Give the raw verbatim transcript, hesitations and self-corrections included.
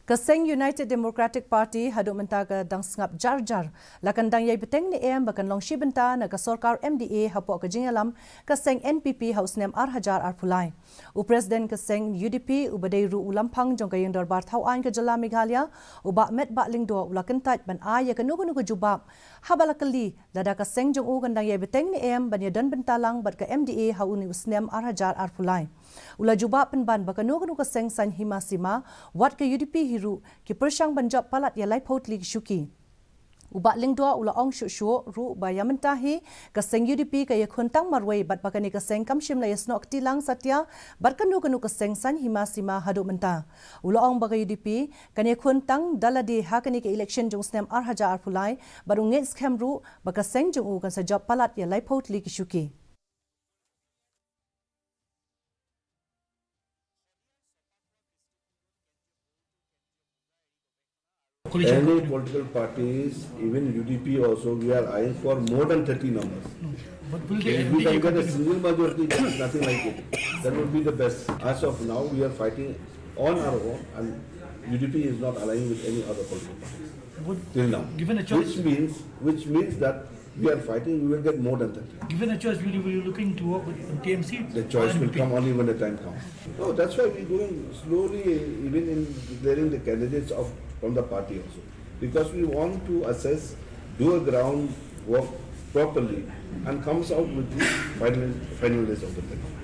Ka seng United Democratic Party haduh mynta ka dang sngap jar jar la kan dang ïai bteng ne em ba kan long shi bynta na ka sorkar M D A hapoh ka jingïalam ka seng N P P ha u snem ar hajar arphew lai. U President ka seng U D P uba dei ruh u Lamphang jong ka Ïing Dorbar Thaw Aiñ ka jylla Meghalaya, u Bah Metbah Lyngdoh u la kyntait ban ai ïa kano kano ka jubab haba la kylli lada ka seng jong u kan dang ïai bteng ne em ban ïadon bynta lang bad ka M D A ha une u snem ar hajar arphew lai. U la jubab pynban ba kano kano ka seng saiñ hima sima, wat ka U D P hi ruh, ki pyrshang ban jop palat ïa laiphew tylli ki shuki. U Bah Lyngdoh u la ong shuh shuh ruh ba ïa mynta hi ka seng U D P ka ïakhun tang marwei bad ba kane ka seng kam shym la ïasnoh kti lang satia bad kano kano ka seng saiñ hima sima haduh mynta. U la ong ba ka U D P kan ïakhun tang da lade ha kane ka election jong u snem ar hajar arphew lai bad u ngeit skhem ruh ba ka seng jong u kan sa jop palat ïa laiphew tylli ki shuki. Any political parties, even U D P also, we are eyeing for more than thirty numbers. But will the If we can M D A get a continue? Single majority, there is nothing like it. That would be the best. As of now, we are fighting on our own, and U D P is not aligning with any other political parties Would, till now. Given a choice, Which means, which means that we are fighting, we will get more than thirty. Given a choice, will you, will you looking to work with T M C? The choice will come only when the time comes. No, that's why we're going slowly, even in declaring the candidates of from the party also, because we want to assess, do a ground work properly, and comes out with the final, final list of the candidates.